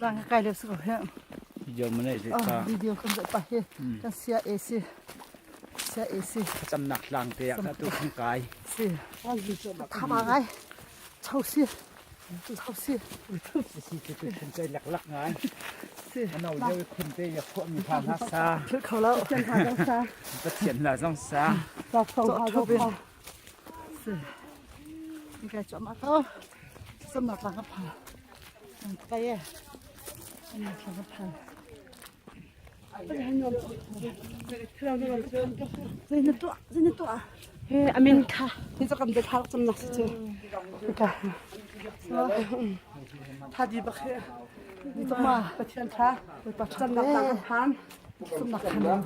Tlang ka kai lio si ko hi. Video ma nei ka. Video kan zoh pah hi. Kan sia AC. Sia AC. Camnak tlang te ah ka tu kan kai. Si. Thama ngai. Chau si. Chau si. Si si tu khun te lak lak ngai. Si. Ano lio khun te ya khuah mi pha na sa. Thil kho lo. Pathian la zong sa. Chau bin. Si. Kai chom a ko. Samnak tlang ka pha. Kai e. Samnak tlang ka pha. Zei na tuah? Zei na tuah? He amin kha hi cu kam de thar cam nak si cu. Ka. Tha di bak he. Ni tuk ma. Pathian tha. Cam nak tang ka phan. Samnak tlang.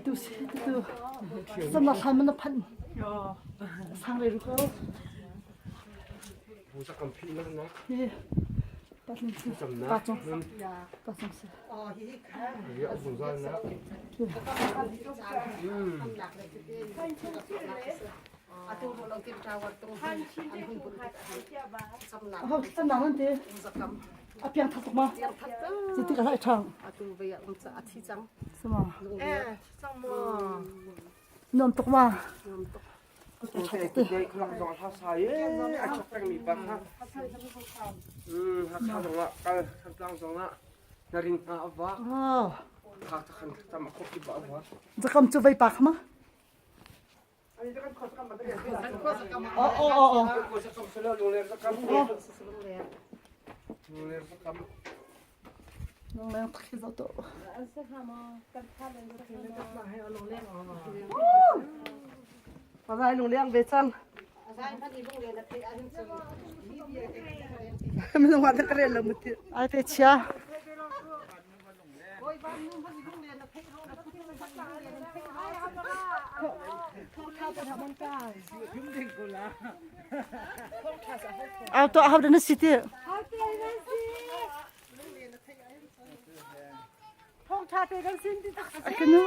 Tu si tu. Samnak tlang man na phan. Sang re ru ko. Hi. Pa cung. Pa cung si. Ho cam nak nan ti. A piang thak tuk ma. Ti ka lai thang. Sama. Nom tuk ma. Zakam cu vei pa kha ma? Oh oh oh oh. Lungleng khi zo to. Pazai lungleng ve cang. Minung ah ka rel lo muti. Ai te chia. Au to hau na si ti. Thong tha te kan sin ti tak. Kanu.